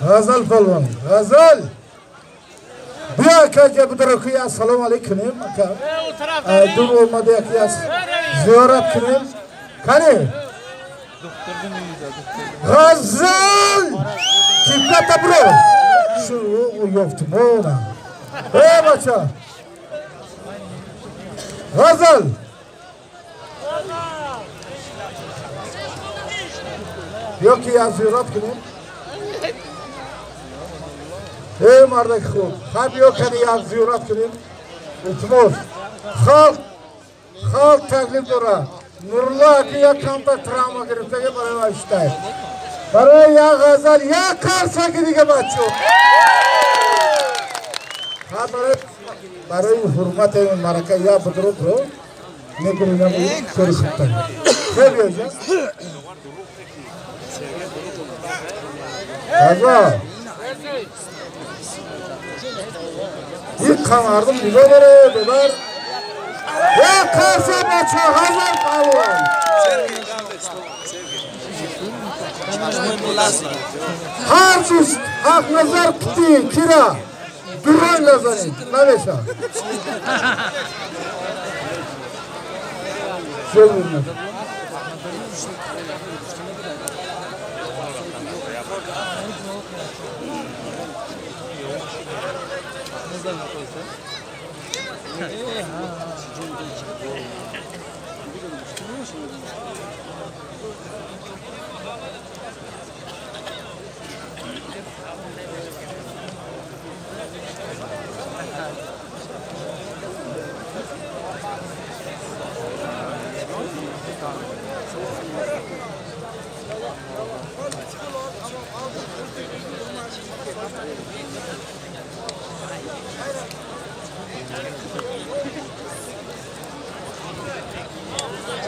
Ғазал полвон, Ғазал. Биё ака бидро ки ассалому алайкум ака. Дур омада яки аз зиёрат кунем. Кани? Ғазал! Кибката бро. Шу ёфтмона. Э бача. Ғазал! Ёки аз зиёрат кунем. Эй мардаки хуб, ҳам ё кани як зиёрат кунем. Илтимос. Халқ таклиф дорад. Нурулло ака як камта травма гирифтаги барои вайштай. Барои як ғазал як қарсаки дига бачо. Ҳа барои ҳурмати марака як будро бро мегирем кори хубтар. Хеле ёҷа. Ғазал. Ин мардум нигоҳ доре бебар. Як қарса бача Ғазал палвон. Ҳар чиз Ҳақназар кити кира дуронг назанед намеша.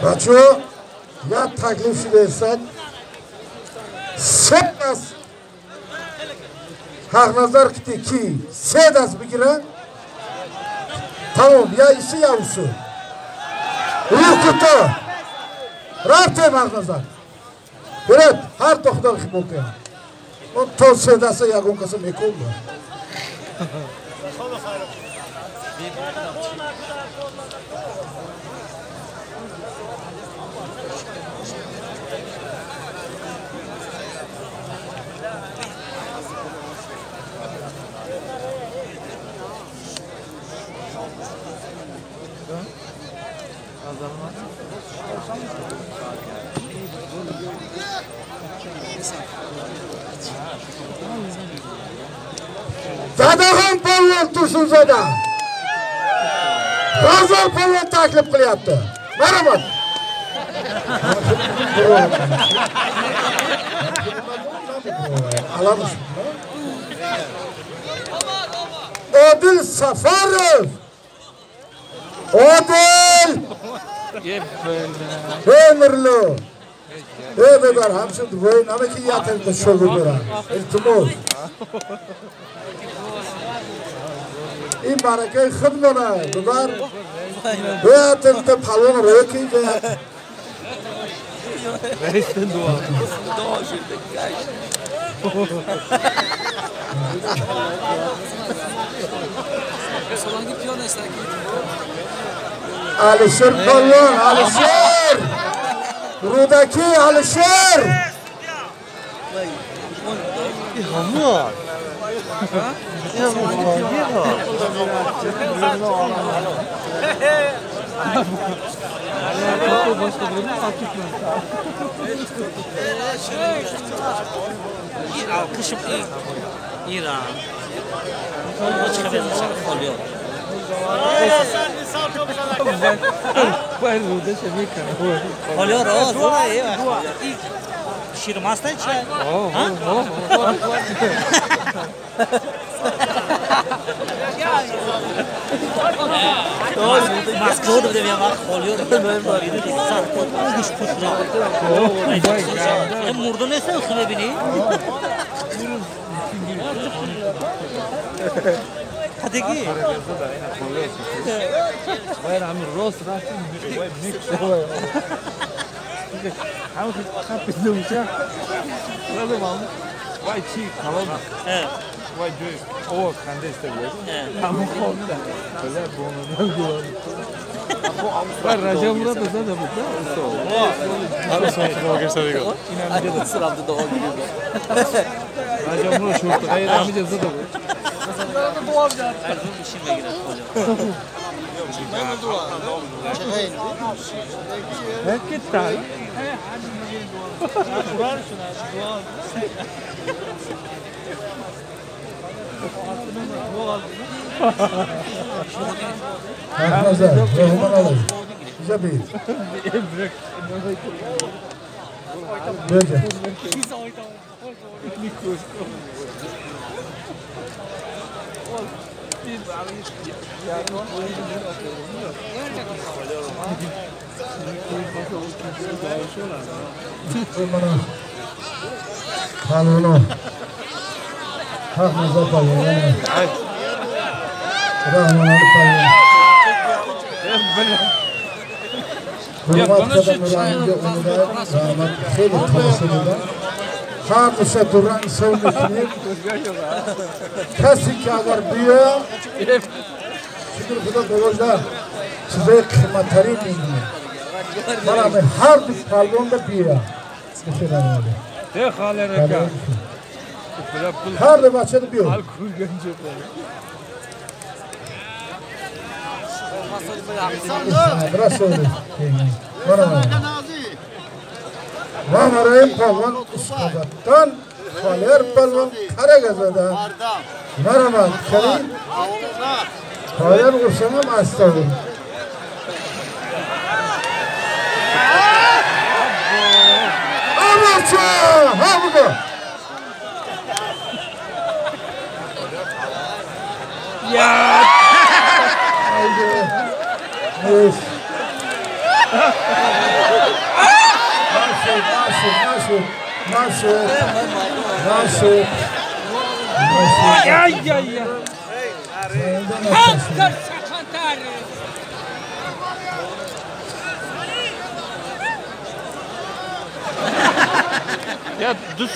Бачо, як таклиф шудааст. Се даст Ҳақназар кити ки се даст бигирад, тамом, я иси я усу. Рӯ куто. Рафтем Ҳақназар. Биред, ҳар то худо хибол кунад. Он то се даста ягон каса мекунад. Dadaxon polvon Tursunzoda. G'azal polvon taklif qilyapti. Marhamat. Odil Safarov. Odil. Ey Nurlo. Ey bebar, ҳамчун voy намеки ятилда шогирд дорам. Илтимос. Ин баракаи худмона бибар. Ятилда палвон роки. Алишер палвон, Алишер! Рӯдакӣ, Алишер! Вай чи калон. Вай ҷой овоз хандеста буд. Ҳамон хонда. Бала бонудан гуван. Вай Раҷаб Мурод зада буд, да? Раҷаб Мурод шурт ғайр ҳамиҷа зада буд. کسی که اگر بیا شکر خدا گذاشته چیزای قیمت‌ترین می‌گیره. من هر دو پهلوان رو بیا. هر دو بچه رو بیا. من برای پهلوان اسقاطان خالر پهلوان کرگ زده. مرحبا کریم خالر قرصنم استاول. آباچه ها بگو. یا. نشد نشد نشد. یا دو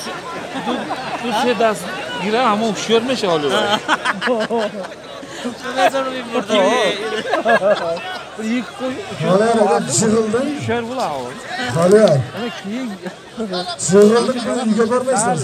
سه دست گیره همه هوشیار میشه حالا. Xaliyar. Jig'ildin, uyga bormaysan.